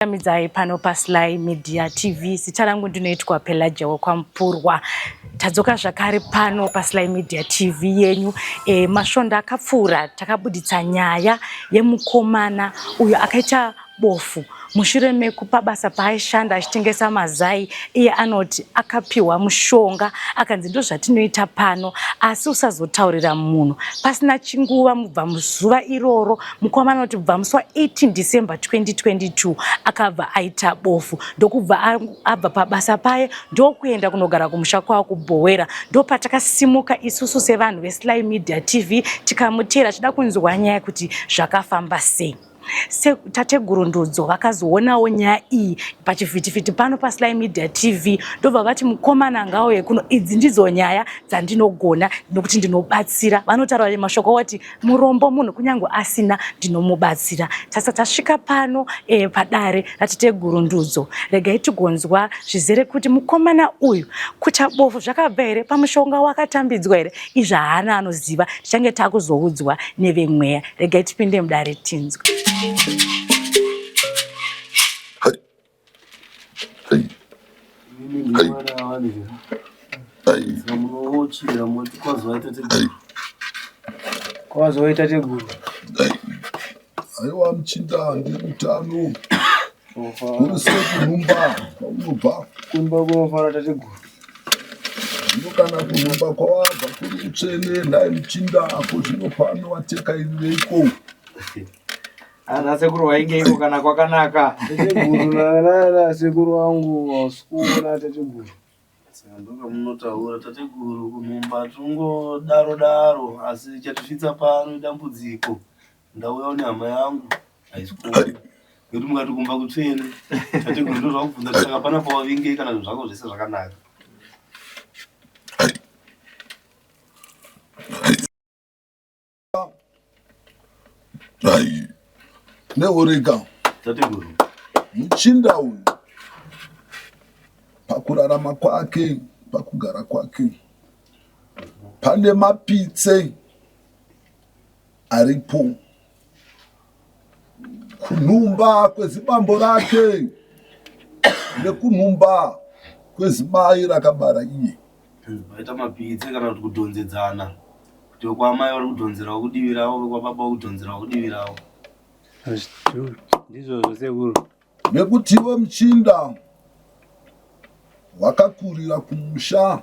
Midzai pano paSly Media TV. Zita rangu ndinoitwa Pelagia wekwaMupurwa. Tadzoka zvakare pano paSly Media TV yenyu. E, masvondo akapfuura takabuditsa nyaya yemukomana uyo akaita bofu mushure mekupa basa paaishanda achitengesa mazai iye anoti akapiwa mushonga akanzi ndozvatinoita pano asi usazotaurira munhu pasina chinguva mubva muzuva iroro Mukomana anoti kubva musi wa 18 December 2022 akabva aita bofu ndokubva abva pabasa paye ndokuenda kunogara kumusha kwavo kuBhowera. Ndopatakasimuka isusu sevanhu veSly Media TV tikamuteera chida kunzwa nyaya kuti zvakafamba sei. Tateguru Ndudzo vakazoonawo nyaya iyi pachivhitivhiti pano paSly Media TV ndobva vati mukomana ngauye kuno, idzi ndidzo nyaya dzandinogona nokuti ndinobatsira. Vanotaura mashoko wati murombo munhu kunyange asina ndinomubatsira tasa tasvika pano e, padare ratiteguru ndudzo regai tigonzwa zvizere kuti mukomana uyu kuta bofu zvakabva here pamushonga wakatambidzwa here izvi haana anoziva tichange takuzoudzwa nevemweya regai tipinde mudare tinzwe Kwazoita teguru. Aiwa muchinda ndiri mutano. Uri sei kunhumba kwaunobva? Kumba kunofara tateguru. Zvino kana kunhumba kwawabva kuri kutsvene nhai muchinda ko zvino pano wateka irireiko? Ana sekuru waingeiko kana kwakanaka? Tateguru nana sekuru wangu wasikuona tateguru. Saka ndokamunotaura tateguru kumumba tinongodaro daro asi chatisvitsa pano idambudziko. Ndauyawo nehama yangu haisi kuona. Nekuti mukati kumba kutsvene tateguru ndozvakubvunza kuti saka pana pawavingei kana zvinhu zvako zvese zvakanaka. Ai, neorega Tateguru. Muchinda uyu pakurarama kwake, pakugara kwake pane mapitse aripo kunhumba kwezibambo rake nekunhumba kwezimai rakabara iye. Vaita mapitse kana kuti kudhonzedzana kuti vekwamai vari kudhonzerawo kudivi ravo vekwababa vari kudhonzerawo kudivi ravo. Ndizvozvo sekuru. Nekuti iwe muchinda wakakurira kumusha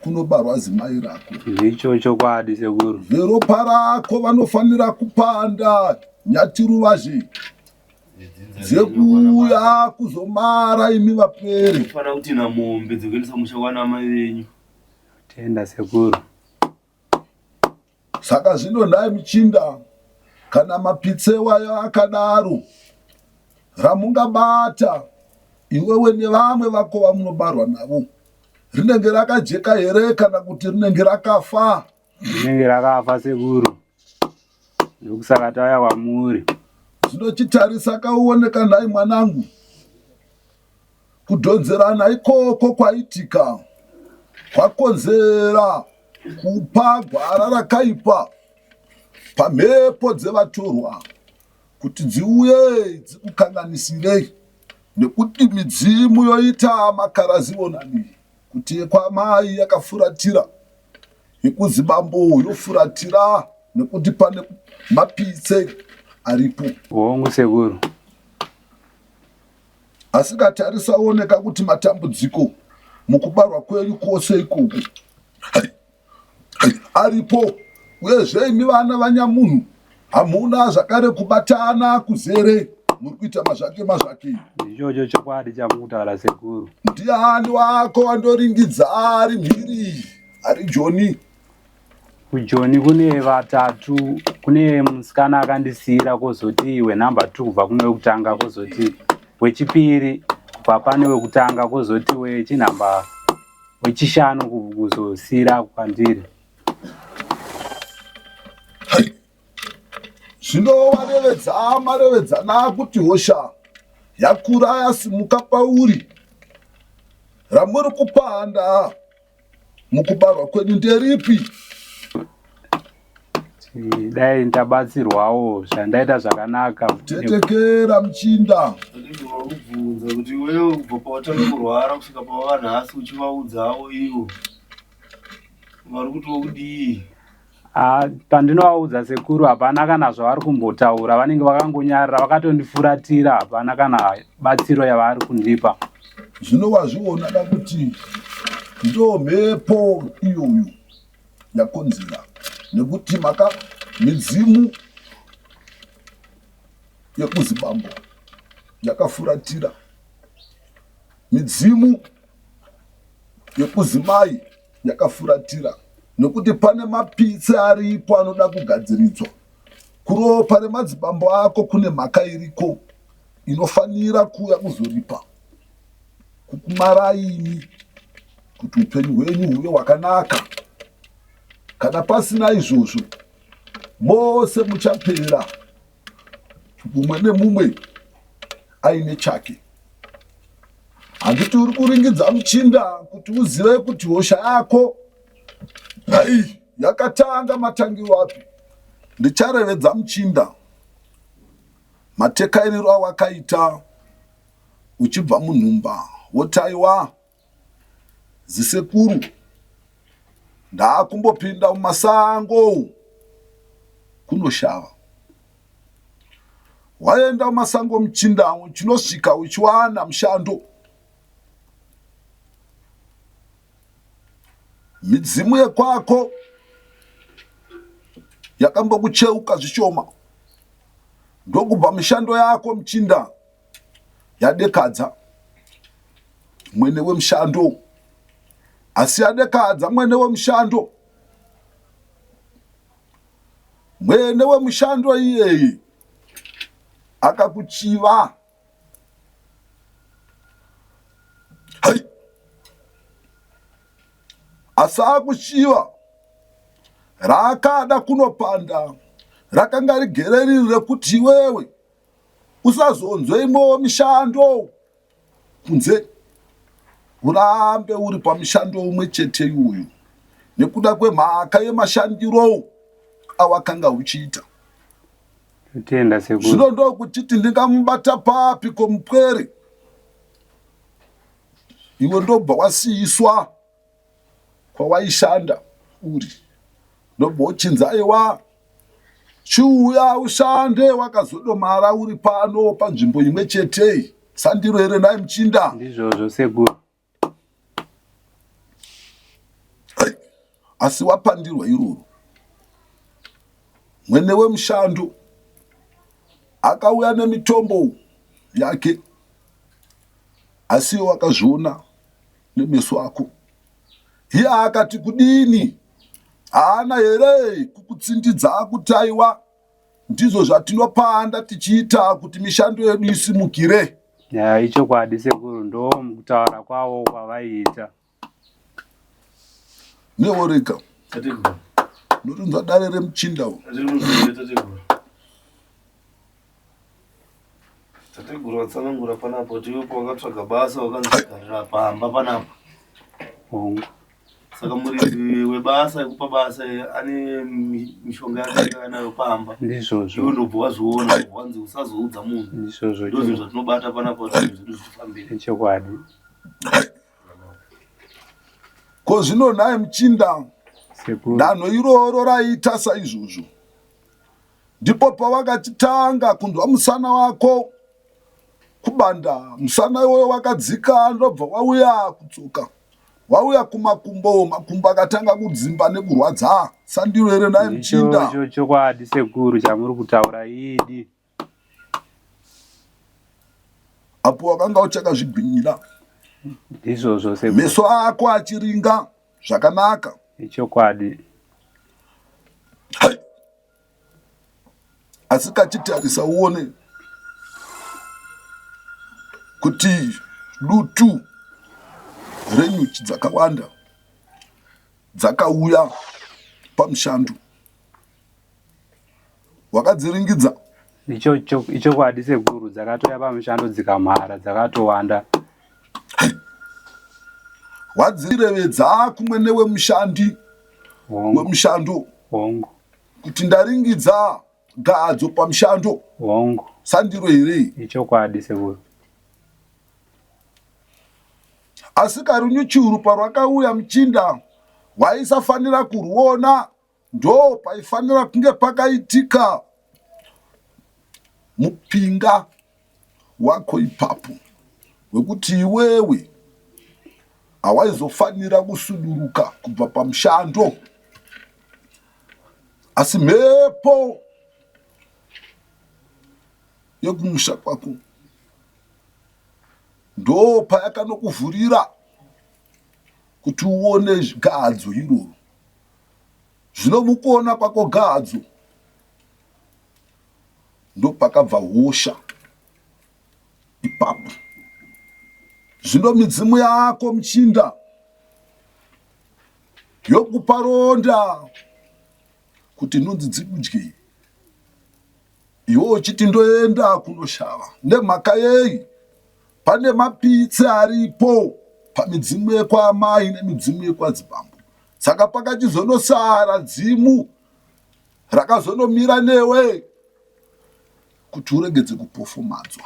kunobarwa zimai rako. Ndicho chokwadi sekuru. Veropa rako vanofanira kupanda nyatiruvazhe dzekuuya kuzomara imi vapere. Unofanira kutinha mombe dzekuendesa musha kwana amai venyu. Tenda sekuru. Saka zvino nhai muchinda, kana mapitse wayo akadaro, ramungabata iwewe nevamwe vako vamunobarwa navo rinenge rakajeka here kana kuti rinenge rakafa? Rinenge rakafa sekuru, ndokusaka tauya kwamuri. Zvino chitarisa kauoneka nhai mwanangu, Kudhonzerana ikoko kwaitika kwakonzera kupa gwara rakaipa pamhepo dzevatorwa kuti dziuye dzikukanganisirei nekuti midzimu yoita makarazionani kuti yekwamai yakafuratira yekuzibambo yofuratira nekuti pane mapitse aripo. Hongu sekuru. Asi katarisa oneka kuti matambudziko mukubarwa kwenyu kwose ikoku aripo uyezve imi vana vanyamunhu hamuna zvakare kubatana kuzere muri kuita mazvake mazvake. Ichocho chokwadi chamukutaura sekuru. Ndiani wako wandoringidza ari mhiri ari Joni? Kujoni kune vatatu, kune musikana akandisiira kozoti wenumber 2 kubva kune wekutanga kozoti wechipiri kubva pane wekutanga kozoti wechinhamba wechishanu kuzosiira kwandiri. Zvino warevedza marevedzana kuti hosha yakura yasimuka pauri ramuri kupanda mukubarwa kwenyu nderipi? Dai ndabatsirwawo zvandaita zvakanaka. Tetekera muchinda. Kubvunza kuti iwewe kubva pawatanga kurwara kusvika pawava nhasi uchivaudzawo ivo vari kuti wokudii? Ah, pandinovaudza sekuru hapana kana zvavari kumbotaura, vanenge vakangonyarara vakatondifuratira, hapana kana batsiro yavari kundipa. Zvino wazviona ka kuti ndo mhepo iyoyo yakonzera nekuti maka midzimu yekuzibambo yakafuratira midzimu yekuzimai yakafuratira nekuti pane mapitse aripo anoda kugadziridzwa kuropa remadzibambo ako kune mhaka iriko inofanira kuuya kuzoripa kukumaraini kuti upenyu hwenyu huve hwakanaka kana pasina izvozvo mose muchapera mumwe nemumwe aine chake handiti uri kuringidza muchinda kuti uzive kuti hosha yako ai yakatanga matangiro api ndicharevedza muchinda matekairiro awakaita uchibva munhumba wotaiwa zisekuru ndaakumbopinda mumasango kunoshava waenda mumasango muchinda uchinosvika uchiwana mushando midzimu yekwako yakambokucheuka zvishoma ndokubva mishando yako muchinda yadekadza mwene wemushando asi yadekadza mwene wemushando mwene wemushando iyeye akakuchiva hai asi akuchiva raakada kunopanda rakanga rigere riri rekuti iwewe usazonzwe imwewo mishando kunze urambe uri pamushando umwe chete iwoyo nekuda kwemhaka yemashandiro awakanga uchiita Tenda sekuru. Zvino ndokuchiti ndingamubata papi ko mupwere iwe ndobva wasiiswa kwawaishanda uri ndobva uchinzi aiwa chiuya ushande wakazodomara uri pano panzvimbo imwe chete sandiro here nhai muchinda ndizvozvo sekuru asi wapandirwa iroro mwene wemushando akauya nemitombo yake asi iwe wakazviona nemeso ako iye akati kudini haana here kukutsindidza kuti aiwa ndizvo zvatinopanda tichiita kuti mishando yedu isimukire Ya, ichokwadi sekuru ndo mukutaura kwavo kwavaiita. Neworeka. Tateguru. Ndorinzwa dare remuchinda uyu. Tiri tateguru. Tateguru vatsanangura panapa kuti iwe pawakatsvaga basa wakanzi pamba panapa. Hongu. Saka muridzi webasa ekupa basa ane mishonga yake anayo pamba. Ndizvozvo. Iwe ndobva wazviona wanzi usazoudza munhu. Ndizvozvo. Ndozvinhu zvatinobata panapa kuti zvinhu zvedu zvifambire. Ichokwadi. Ko zvino nhai muchinda Sekuru. danho iroro raiita saizvozvo ndipo pawakachitanga kunzwa musana wako kubanda musana iwoyo wakadzika ndobva wauya kutsoka wauya kumakumbo makumbo akatanga kudzimba nekurwadza sandiro here nhai muchinda Icho chokwadi sekuru chamuri kutaura idi. Apo wakanga uchakazvigwinyira. Ndizvozvo sekuru. Meso ako achiringa zvakanaka. Ichokwadi. Hai. Asi kachitarisa uone kuti dutu renyuchi dzakawanda dzakauya pamushando. Wakadziringidza. Ichokwadi sekuru dzakatouya pamushando dzikamhara dzakatowanda. Wadzirevedza kumwe newemushandi wemushando. Hongu. Kuti ndaringidza gadzo pamushando. Hongu. Sandiro here? Ichokwadi sekuru. Asi karunyuchuru parwakauya muchinda waisafanira kurwuona ndo paifanira kunge pakaitika mupinga wako ipapo wekuti iwewe hawaizofanira kusuduruka kubva pamushando asi mhepo yekumusha kwako ndo payakanokuvhurira kuti uone gadzo iroro zvino mukuona kwako gadzo ndopakabva hosha ipapo zvino midzimu yako muchinda yokupa ronda kuti nhunzi dzikudyei iwe uchiti ndoenda kunoshava nemhaka yei pane mapitse aripo pamidzimu yekwaamai nemidzimu yekwadzibambo saka pakachizonosara dzimu rakazonomira newe kuti uregedze kupofomadzwa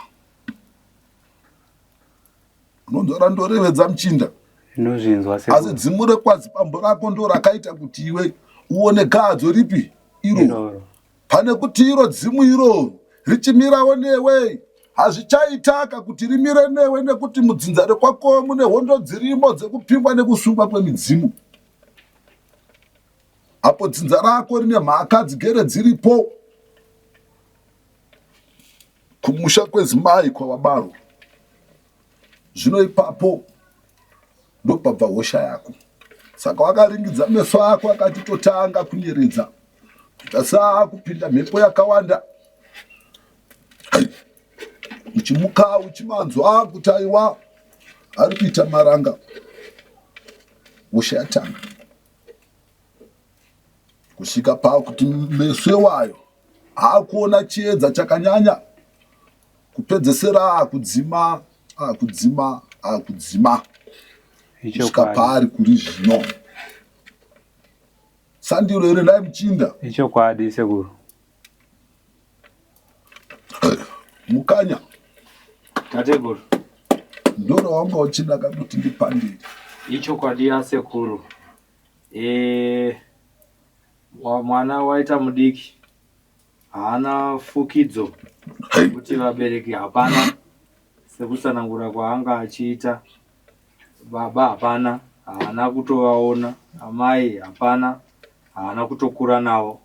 unonzwa randorevedza muchinda Ndinozvinzwa asi sekuru. dzimu rekwadzibambo rako ndo rakaita kuti iwe uone gadzo ripi iroro Iroro. pane kuti iro dzimu iroro richimirawo newe hazvichaitaka kuti rimire newe nekuti mudzinza rekwako mune hondo dzirimo dzekupingwa nekusungwa kwemidzimu apo dzinza rako rine mhaka dzigere dziripo kumusha kwezimai kwavabarwa zvino ipapo ndopabva hosha yako saka wakaringidza meso ako akati totanga kunyeredza kuita saakupinda mhepo yakawanda uchimuka uchimanzwa kuti aiwa ari kuita maranga hosha yatanga kusvika pakuti meso iwayo aakuona chiedza chakanyanya kupedzesera akudzima akudzima akudzima kusvika paari kuri zvino sandiro here nhai muchinda Ichokwadi sekuru. Mukanya. Tateguru. Ndoro wanga uchida kuti ndipandire. Ichokwadi asekuru. E, mwana waita mudiki haana fukidzo kuti vabereki hapana sekutsanangura kwaanga achiita baba hapana haana kutovaona amai hapana haana kutokura navo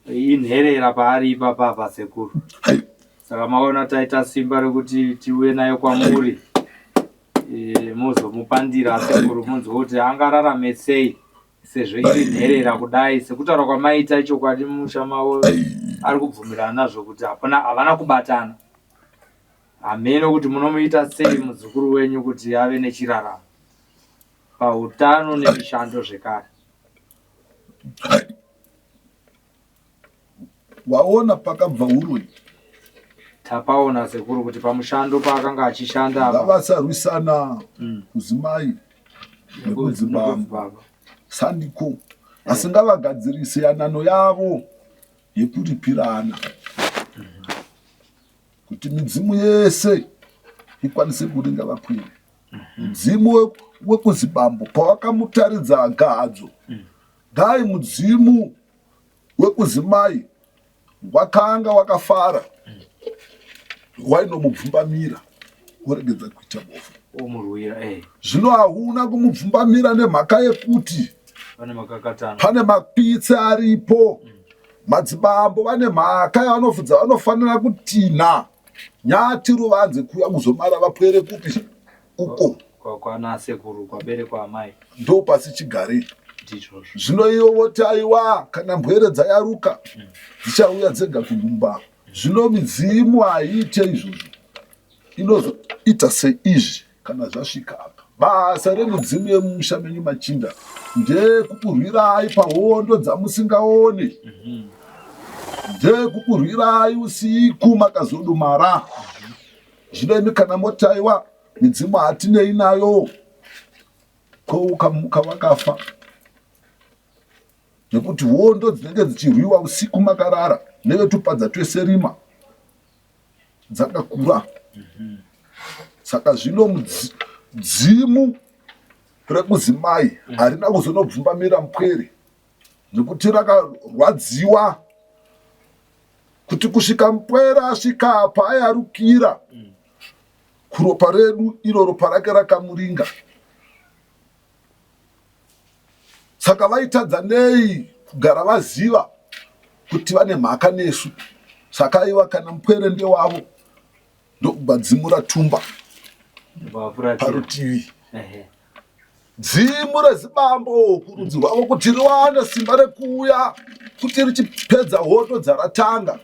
inherera paari ipapa apa sekuru saka maona taita simba rekuti tiuye nayo kwamuri e, mozomupandira sekuru munzwe kuti angararame sei sezvo iri nherera kudai sekutaura kwamaita ichokwadi mumusha mavo ari kubvumirana nazvo kuti hapana havana kubatana hameno kuti munomuita sei muzukuru wenyu kuti ave nechiraramo pautano nemishando zvekare Waona pakabva huroyi? Tapaona sekuru kuti pamushando paakanga achishanda apa. Ngavasarwisana kuzimai nekudzibaba sandiko asi ngavagadzirise yanano yavo yekuripirana kuti midzimu yese ikwanise kuringa vapwere. Mudzimu wekuzibambo pawakamutaridza gadzo Dai mudzimu wekuzimai wakanga wakafara wainomubvumbamira woregedza kuita bofu. Omurwira eh. Zvino hauna kumubvumbamira nemhaka yekuti Pane makakatano. pane mapitse aripo. Madzibambo vane mhaka yavanofudza vanofanira kutinha nyati ruvanze kuuya kuzomara vapwere kupi uko. Kwana sekuru kwaberekwa amai. Ndo pasi chigare. Ndizvozvo. Zvino ivo voti aiwa kana mbwere dzayaruka dzichauya dzega kumba. Zvino midzimu haiite izvozvo. Inozoita seizvi kana zvasvika apa. Basa remidzimu yemumusha menyu machinda ndeyekukurwirai pahondo dzamusingaone. Ndeyekukurwirai usiku makazodumara. Zvino imi kana moti aiwa midzimu hatinei nayo, ko ukamuka wakafa. Nekuti hondo dzinenge dzichirwiwa usiku makarara nevetupadza twese rima dzakakura. Saka zvino dzimu rekuzimai harina kuzonobvumbamira mupwere nekuti rakarwadziwa kuti kusvika mupwere asvika apa ayarukira kuropa redu iro ropa rake rakamuringa. Saka vaitadza nei kugara vaziva kuti vane mhaka nesu? Saka aiwa kana mupwere ndewavo ndokubva dzimu ratumba parutivi. Dzimu rezibambo kurudzi rwavo kuti riwane simba rekuuya kuti richipedza hondo dzaratanga.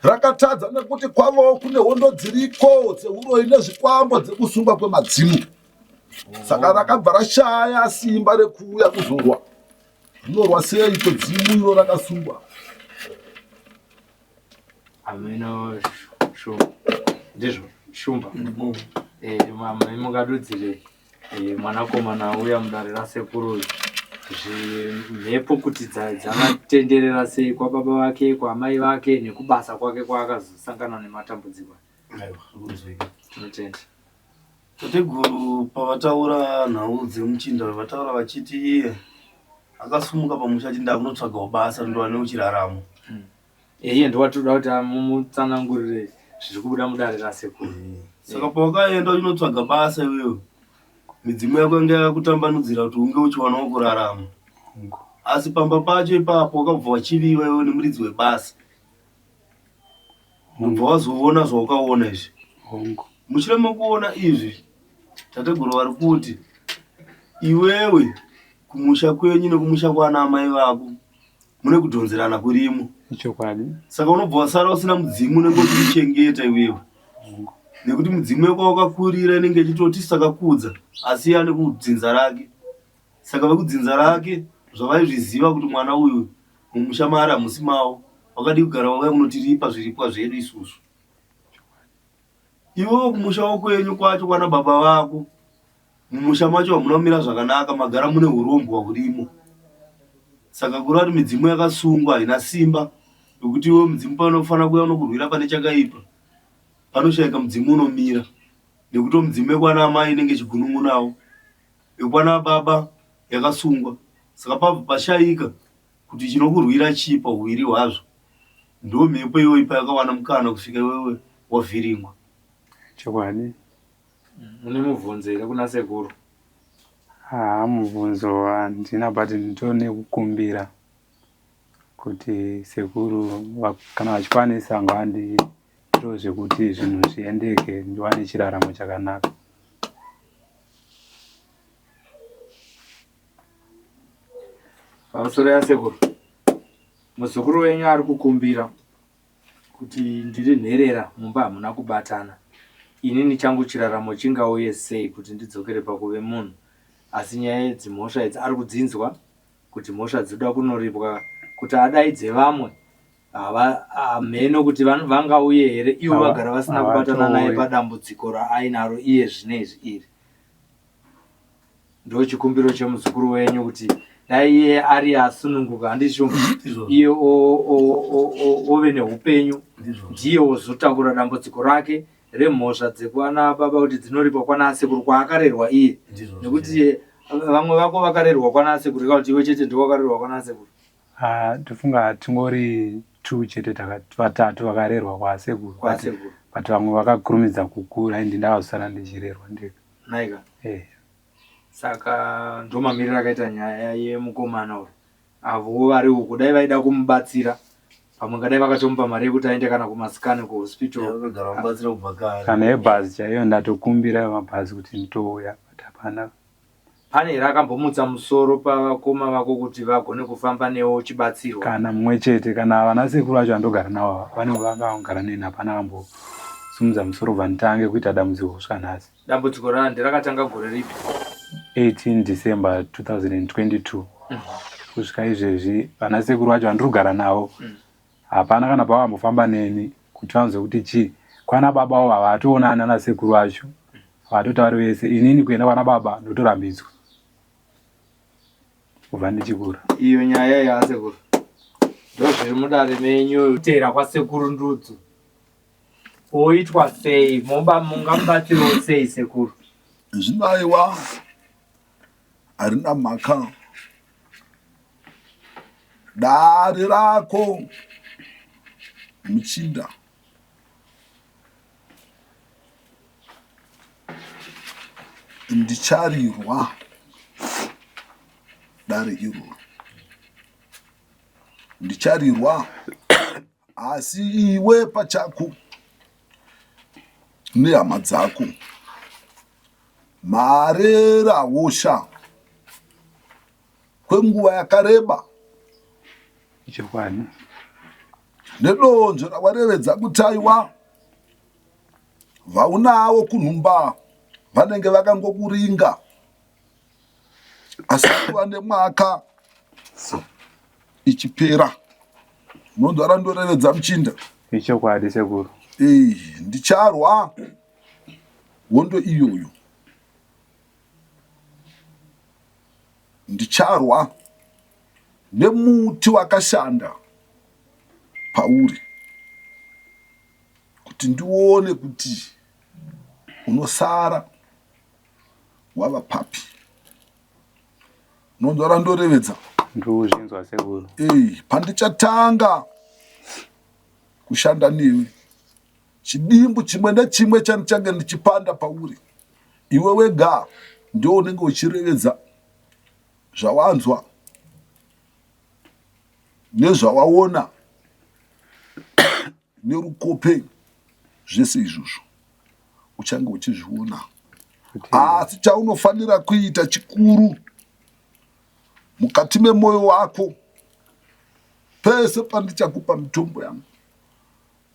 Rakatadza nekuti kwavowo kune hondo dziriko dzeuroyi nezvikwambo dzekusungwa kwemadzimu. Saka rakabva rashaya simba rekuuya kuzorwa. Rinorwa seiko dzimu iro rakasungwa? Ameno shumba. Ndizvo shumba. Eh, mama mukadudzire eh, mwanakomana auya mudare rasekuru zvimhepo kuti dzavatenderera sei kwababa vake kwaamai vake nekubasa kwake kwaakazosangana nematambudziko. Aiwa, zvikunzwika. Tinotenda. Tateguru pavataura nhau dzemuchinda uyu vataura vachiti iye akasumuka pamusha achiti ndakunotsvagawo basa ndowane uchiraramo. Hmm. Iye ndowatoda kuti amutsanangurire zviri kubuda mudare rasekuru. Eh, saka pawakaenda uchinotsvaga basa iwewe midzimu yako yanga yakutambanudzira kuti unge uchiwanawo kurarama. Asi pamba pacho ipapo wakabva wachiviwa iwewe nemuridzi webasa. Ubva wazoona zvaukaona izvi. Hongu. Mushure mekuona izvi, tateguru vari kuti iwewe kumusha kwenyu nekumusha kwana amai vako mune kudhonzerana kurimo. Ichokwadi. Saka unobva wasara usina mudzimu unenge uchikuchengeta iwewe. Hongu. Nekuti mudzimu yekwawakakurira inenge ichitoti sakakudza asi ane kudzinza rake. Saka vekudzinza rake zvavaizviziva kuti mwana uyu mumusha maari hamusi mavo vakadii kugara vauya kunotiripa zviripwa zvedu isusu. Iwewe kumusha wokwenyu kwacho kwana baba vako mumusha macho hamuna kumira zvakanaka magara mune hurombwa hurimo. Saka kureva kuti midzimu yakasungwa haina simba yokuti iwewe mudzimu panofanira kuuya unokurwira pane chakaipa panoshaika mudzimu unomira nekuti mudzimu yekwana amai inenge ichigunun'unawo yekwana baba yakasungwa saka pabva pashaika kuti chinokurwira chii pahuviri hwazvo ndo mhepo iyoyi payakawana mukana kusvika iwewe wavhiringwa. Chokwadi. Une mubvunzo here kuna sekuru? Haa mubvunzo handina but ndone kukumbira kuti sekuru kana vachikwanisa ngavandiitewo zvekuti zvinhu zviendeke ndiwane chiraramo chakanaka. Pamusoro yasekuru, muzukuru wenyu ari kukumbira kuti ndiri nherera mumba hamuna kubatana. Inini changu chiraramo chingauye sei kuti ndidzokere pakuve munhu asi nyaya yedzimhosva idzi ari kudzinzwa kuti mhosva dzinoda kunoripwa kuti adaidze vamwe hameno kuti vangauye here ivo vagara vasina kubatana naye padambudziko raainaro iye zvino izvi iri. Ndochikumbiro chemuzukuru wenyu kuti dai iye ari asununguka handiti iye ove neupenyu ndiye wozotakura dambudziko rake remhosva dzekwana baba kuti dzinoripwa kwana asekuru kwaakarerwa iye nekuti vamwe vako vakarerwa kwana asekuru ika kuti iwe chete ndiwe wakarerwa kwana asekuru. Ah, tofunga tingori two chete vatatu vakarerwa kwasekuru but vamwe vakakurumidza kukura indi ndakazosara ndichirerwa ndega. Nhaika. Eh. Saka ndomamiriro akaita nyaya yemukomana uyu. Avowo vari uko dai vaida kumubatsira pamwe ngadai vakatomupa mari yekuti aende kana kumasikani kuhospital. Vakagara vamubatsira kubva kare. Kana yebhazi chaiyo ndatokumbira mabhazi kuti nditouya but hapana. Pane here akambomutsa musoro pavakoma vako kuti vagone kufamba newe uchibatsirwa? Kana mumwe chete, kana vana sekuru vacho vandogara navo ava vanenge vakagara neni hapana akambosimudza musoro kubva nditange kuita dambudziko kusvika nhasi. Dambudziko raAndy rakatanga gore ripi? 18 December 2022 kusvika izvezvi vana sekuru vacho vandiri kugara navo hapana kana pavambofamba neni kuti vanzwe kuti chii. Kwana baba avo havatoonani nana sekuru vacho havatotauri vese inini kuenda kwana baba ndotorambidzwa. Kubva ndichikura. Iyo nyaya yasekuru ndozviri mudare menyu teera kwasekuru Ndudzo oitwa sei moba mungamubatsirawo sei sekuru? Zvino aiwa harina mhaka dare rako muchinda Ndicharirwa dare iroro, ndicharirwa asi iwe pachako nehama dzako marera hosha kwenguva yakareba. Ichokwadi. Nedonzvo rawarevedza kuti aiwa vaunawo kunhumba vanenge vakangokuringa asi kuva nemwaka ichipera unonzwa randorevedza muchinda. Ichokwadi sekuru. Ee, ndicharwa hondo iyoyo. Ndicharwa nemuti wakashanda pauri kuti ndione kuti unosara wava papi. Unonzwa randorevedza? Ndikuzvinzwa sekuru. Ee, pandichatanga kushanda newe Chidimbu chimwe nechimwe chandichange ndichipanda pauri, iwe wega ndiwe unenge uchirevedza zvawanzwa nezvawaona nerukope zvese izvozvo uchange uchizviona. Asi chaunofanira kuita chikuru mukati memoyo wako, pese pandichakupa mitombo yangu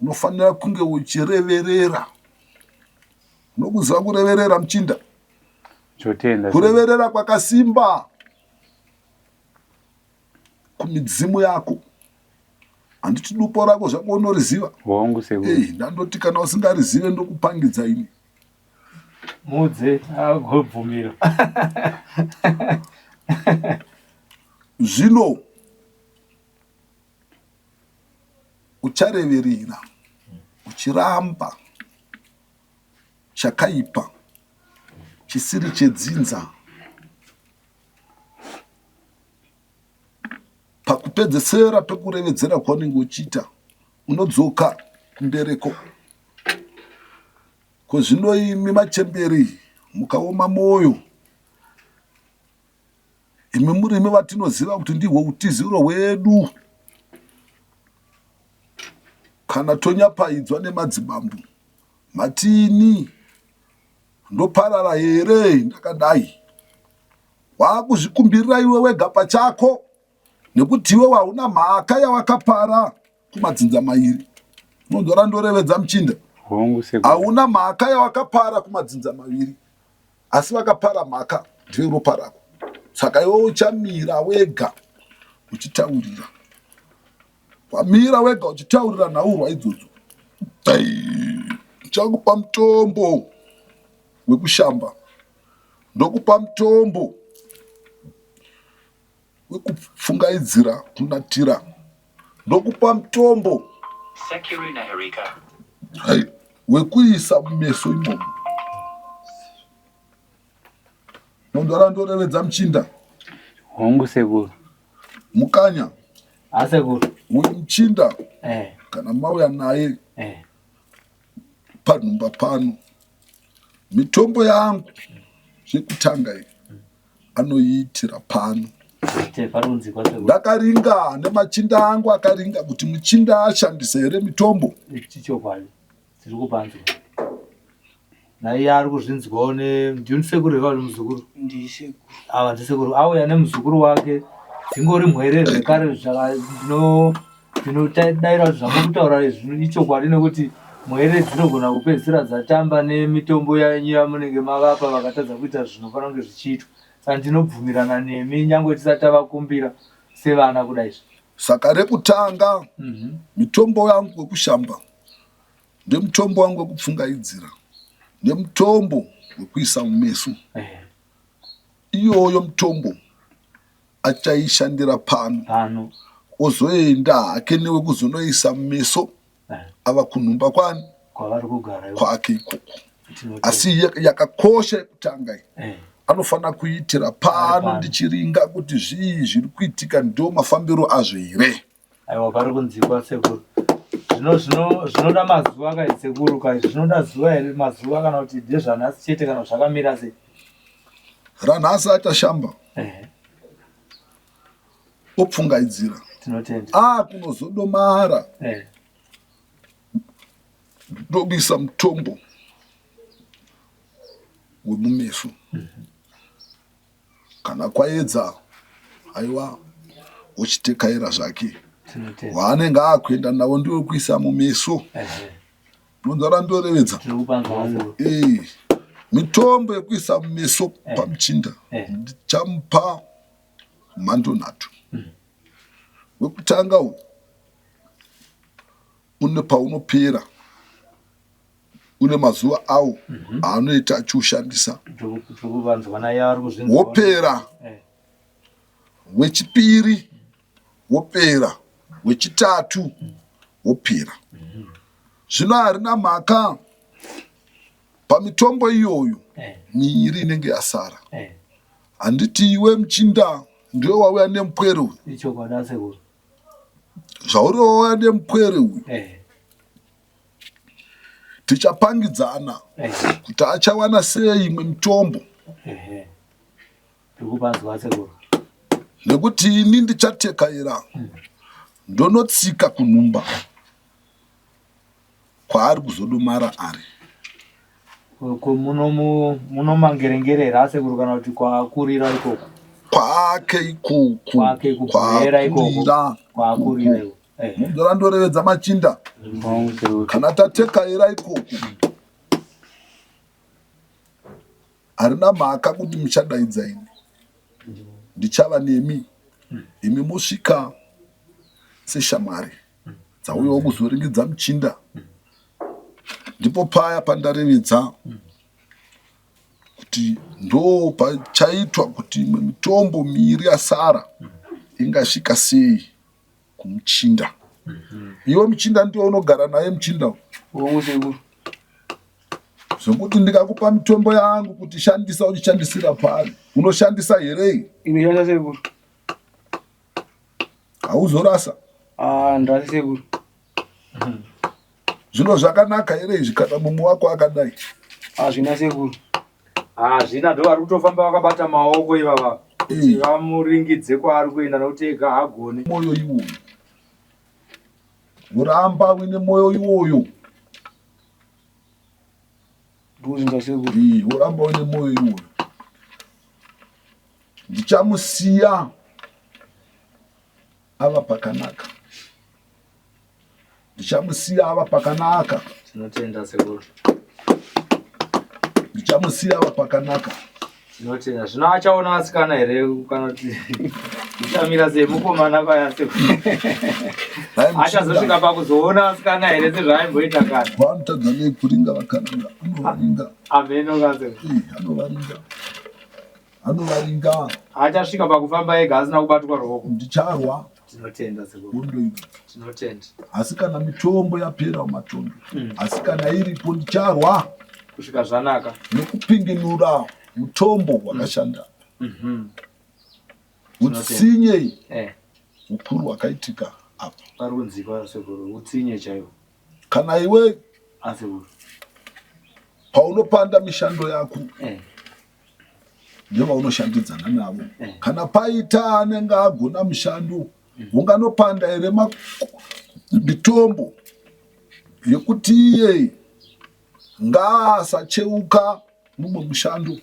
Unofanira kunge uchireverera. Unokuziva kureverera muchinda? Totenda. Kureverera kwakasimba kumidzimu yako. Handiti dupo rako zvako unoriziva? Hongu sekuru. Eh, ndandoti kana usingarizive ndokupangidza ini. Mudze agobvumira. Zvino Uchareverera uchiramba chakaipa chisiri chedzinza. Pakupedzesera pekurevedzera kwaunenge uchiita, unodzoka kumbereko. Ko zvino imi machembere mukaoma mwoyo, Imi murimi vatinoziva kuti ndihwo utiziro hwedu kana tonyapaidzwa nemadzibambo matini ndoparara here ndakadai wakuzvikumbirira iwe wega pachako nekuti iwe wauna mhaka yawakapara kumadzinza mairi unonzwa randorevedza muchinda hauna mhaka yawakapara kumadzinza maviri Asi vakapara mhaka ndive ropa rako. Saka iwe uchamira wega uchitaurira. Wamira wega uchitaurira nhaurwa idzodzo. Ndichakupa mutombo wekushamba. Ndokupa mutombo wekupfungaidzira kunatira. Ndokupa mutombo wekuisa mumeso imomo. Nondora ndorevedza muchinda. Hongu sekuru. Mukanya. Asekuru. Uyu muchinda. Eh. Kana mauya naye. Eh. Panhumba pano. Mitombo yangu yekutanga iyi. Anoiitira pano. Ndakaringa nemachinda angu akaringa kuti muchinda ashandise here mitombo. Ichokwadi tiri kupanzwa naiye ari kuzvinzwawo ne ndini sekuru here vari muzukuru ndisekuru ava ndisekuru auya nemuzukuru wake dzingori mhwere zvekare zvaka ndinodaira kuti zvamuri kutaura izvi ichokwadi nekuti mhwere dzinogona kupedzisira dzatamba nemitombo yenyu yamunenge mavapa vakatadza kuita zvinofanira kunge zvichiitwa saka ndinobvumirana nemi nyange tisati tavakumbira sevana kudai izvi Saka rekutanga mitombo yangu wekushamba ndemutombo wangu wekupfungaidzira nemutombo wekuisa mumeso. Iyoyo mutombo. Achaishandira pano. Pano. Ozoenda hake newe kuzonoisa mumeso Eh. ava kunhumba kwani? Kwavari kugara ivo. Kwake ikoko. Tinotenda. Asi yakakosha yekutanga iyi. Eh. Anofanira kuitira pano Pano. ndichiringa kuti zvii zviri kuitika ndo mafambiro azvo here. Aiwa pari kunzikwa sekuru. Zvino zvino zvinoda mazuva kai sekuru kai zvinoda zuva here mazuva kana kuti ndezvanhasi chete kana zvakamira sei? Ranhasi achashamba Ehe. opfungaidzira. Tinotenda. Akunozodomara Eh. ndobisa mutombo wemumeso. Kana kwaedza aiwa ochitekaira zvake. Tinotenda. Waanenge akuenda nawo ndiwe kuisa mumeso. Ehe. Ndonzwa randorevedza. Tiri kupanzwa sekuru. Eh, mitombo yekuisa mumeso Eh. pamuchinda Eh. ndichamupa mhando nhatu. Wekutanga uyu une paunopera une mazuva awo aanoita achiushandisa Tiri kupanzwa naye ari kuzvinzwa. wopera Eh. wechipiri wopera wechitatu wopera. Zvino harina mhaka pamitombo iyoyo Eh. miiri inenge yasara. Eh. Handiti iwe muchinda ndiwe wauya nemupwere uyu? Ichokwadi asekuru. Zvauri wauya nemupwere uyu Eh. tichapangidzana Eh. kuti achawana sei imwe mitombo Ehe. Tiri kupanzwa asekuru. nekuti ini ndichatekaira ndonotsika kunhumba kwaari kuzodomara ari. Ko muno muno mangerengere here asekuru kana kuti kwaakurira ikoko? Kwake ikoko. Kwake kubuhera ikoko. Kwaakurira. Kwaakurira ikoko. Ehe. Munzora ndorevedza machinda Hongu sekuru. kana tatekaira ikoko harina mhaka kuti muchadaidza ini ndichava nemi imi mosvika seshamwari dzauyawo kuzoringidza muchinda ndipo paya pandarevedza kuti ndo pachaitwa kuti imwe mitombo miiri yasara ingasvika sei kumuchinda. Iwe muchinda ndiwe unogara naye muchinda uyu. Hongu sekuru. Zvekuti ndikakupa mitombo yangu kuti shandisa uchishandisira paari unoshandisa here? Inoshandisa sekuru. Hauzorasa. Ah, ndirasi sekuru. Zvino zvakanaka here izvi kana mumwe wako akadai? Hazvina sekuru. Hazvina, ndo vari kutofamba vakabata maoko ivava kuti Eh. vamuringidze kwaari kuenda nokuti ega haagone. Moyo iwoyo uramba uine moyo iwoyo. Ndikuzvinzwa sekuru. Eh, uramba uine moyo iwoyo. Ndichamusiya ava pakanaka. Ndichamusiya ava pakanaka. Tinotenda sekuru. Ndichamusiya ava pakanaka. Tinotenda. Zvino achaona asikana here kana kuti ndichamira sei mukomana paya sekuru. Dai muchinda Achazosvika pakuzoona asikana here sezvaaimboita kare. vanotadza nei kuringa vakaranga anovaringa. Ameno kasekuru. Eh, anovaringa. Anovaringa. Achasvika pakufamba ega asina kubatwa ruoko. Ndicharwa Tinotenda sekuru. hondo iyi. Tinotenda. Asi kana mitombo yapera mumatondo, asi kana iripo ndicharwa Kusvika zvanaka. nekupinginura mutombo wakashanda. Utsinye Eh, ukuru hwakaitika apa. pari kunzikwa sekuru. Utsinye chaiwo. Kana iwe Asekuru. paunopanda mishando yako Eh. ndevaunoshandidzana navo. Eh. Kana paita anenge agona mushando, unganopanda here mitombo yekuti iye ngaasacheuka mumwe mushando.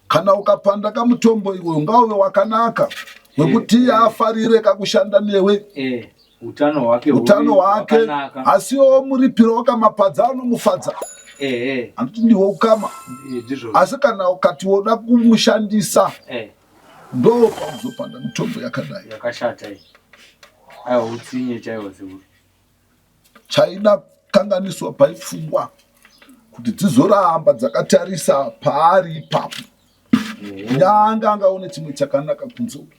Kana ukapanda kamutombo iwoyo ngauve wakanaka wekuti iye afarire kakushanda newe Eh, utano hwake utano hwake, hwakanaka. asiwo muripiro wakamapadza anomufadza, Eh, eh, handiti ndiwo ukama. eh, ndizvo. Asi kana ukati woda kumushandisa Eh, ndo pauzopanda mitombo yakadai. yakashata iyi. Aiwa utsinye chaiwo sekuru. Chaida kanganiswa paipfungwa kuti dzizoramba dzakatarisa paari ipapo, nyange angaone chimwe chakanaka kunze uku.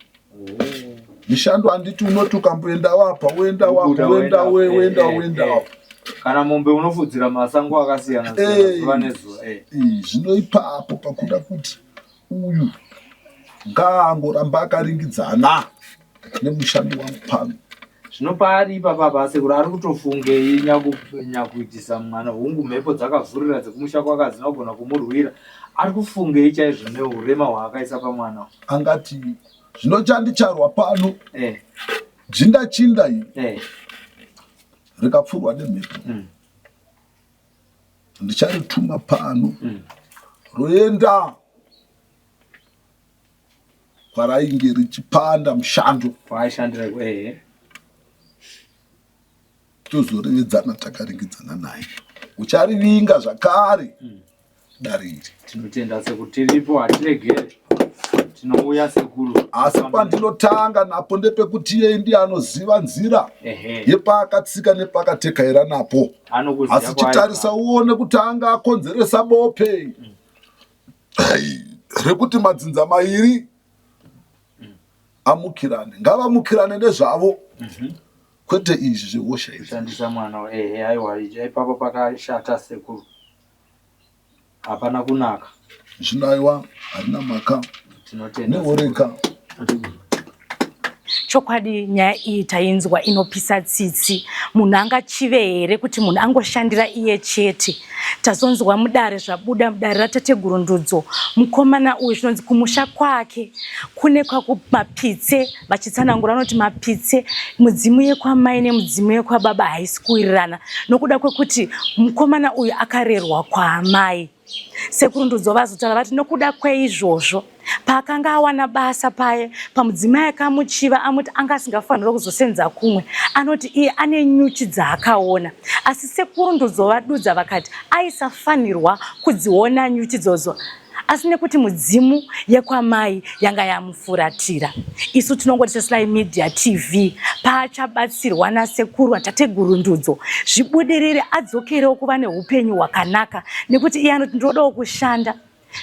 Mishando handiti unoti ukamboenda wapa woenda wapa woenda woenda woenda wapa. Kana mombe unofudzira masango akasiyana siyana zuva nezuva. Zvino ipapo pakuda kuti uyu ngaangoramba akaringidzana nemushandi wangu pano. Zvino paari ipapa apa asekuru ari kutofungei nyakuitisa mwana hungu mhepo dzakavhurira dzekumusha kwake hadzina kugona kumurwira ari kufungei chaizvo neurema hwaakaisa pamwana Angati zvino chandicharwa pano jinda chinda iyi rikapfurwa nemhepo ndicharituma pano roenda kwarainge richipanda mushando kwaaishandira ehe Tozorevedzana takaringidzana naye ucharivinga zvakare dare iri. Tinotenda sekuru tiripo hatiregere tinouya sekuru. Asi pandinotanga napo ndepekuti iye ndiye anoziva nzira yepaakatsika nepakatekaira napo. Asi chitarisa uone kuti anga akonzeresa bope rekuti madzinza mairi amukirane. Ngavamukirane nezvavo. Kwete izvi zvehosha izvi. Kushandisa mwana ehe aiwa ipapo pakashata sekuru. Hapana kunaka. Zvino aiwa harina mhaka. Tinotenda. Nehoreka. Chokwadi nyaya iyi tainzwa inopisa tsitsi. Munhu angachive here kuti munhu angoshandira iye chete? Tazonzwa mudare zvabuda mudare ratateguru Ndudzo. Mukomana uyu zvinonzi kumusha kwake kune kwakumapitse vachitsanangura vanoti mapitse mudzimu yekwamai nemudzimu yekwababa haisi kuwirirana nokuda kwekuti mukomana uyu akarerwa kwaamai. Sekuru Ndudzo vazotaura vati nokuda kweizvozvo paakanga awana basa paye pamudzimai akamuchiva amuti anga asingafanirwa kuzosenza kumwe anoti iye ane nyuchi dzaakaona asi sekuru Ndudzo vadudza vakati aisafanirwa kudziona nyuchi dzodzo asi nekuti mudzimu yekwamai yanga yamufuratira. Isu tinongoti seSly Media TV paachabatsirwa nasekuru atateguru Ndudzo zvibudirire adzokerewo kuva neupenyu hwakanaka nekuti iye anoti ndinodawo kushanda.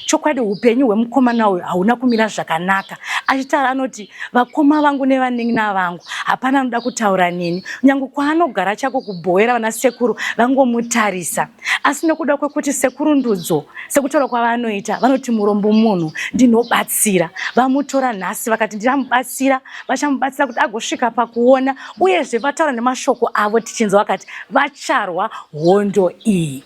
Chokwadi upenyu hwemukomana uyu hauna kumira zvakanaka. Achitaura anoti vakoma vangu nevanin'ina vangu hapana anoda kutaura neni nyange kwaanogara chako kubhowera vana sekuru vangomutarisa. Asi nokuda kwekuti sekuru Ndudzo sekutaura kwavanoita vanoti murombo munhu ndinobatsira vamutora nhasi vakati ndichamubatsira vachamubatsira kuti agosvika pakuona uyezve vataura nemashoko avo tichinzwa vakati vacharwa hondo iyi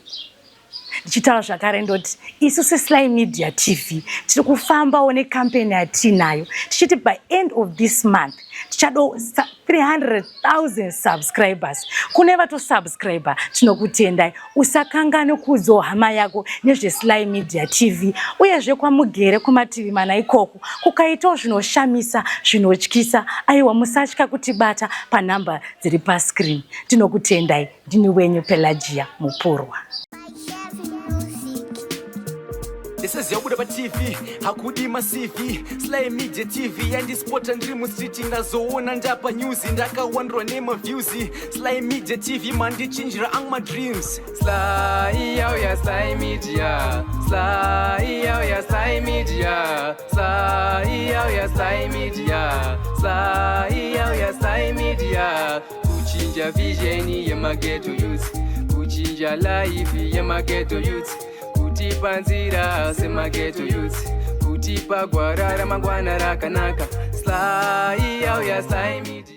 ndichitaura zvakare ndoti isu sesly media tv tiri kufambawo necampaign yatiinayo tichiti by end of this month tichado 300,000 subscribers. Kune vatosubscriber tinokutendai. Usakangane kuudzawo hama yako nezveSly Media TV uyezve kwamugere kumativi mana ikoko kukaitawo zvinoshamisa zvinotyisa aiwa musatya kutibata panhamba dziri pascreen. Tinokutendai. Ndini wenyu Pelagia Mupurwa. Ndisaziva kubuda paTV hakudi maCV Sly Media TV yandispota ndiri mustreet ndazoona ndapa news ndakawandirwa nemaviews Sly Media TV mandichinjira angu madreams Sly yauya Sly Media Sly yauya Sly Media Sly yauya Sly Media Sly yauya Sly Media Kuchinja vision yemageto youth Kuchinja life yemageto youth Kutipa nzira semageto youth Kutipa gwara ramangwana rakanaka Sly yauya Sly Media.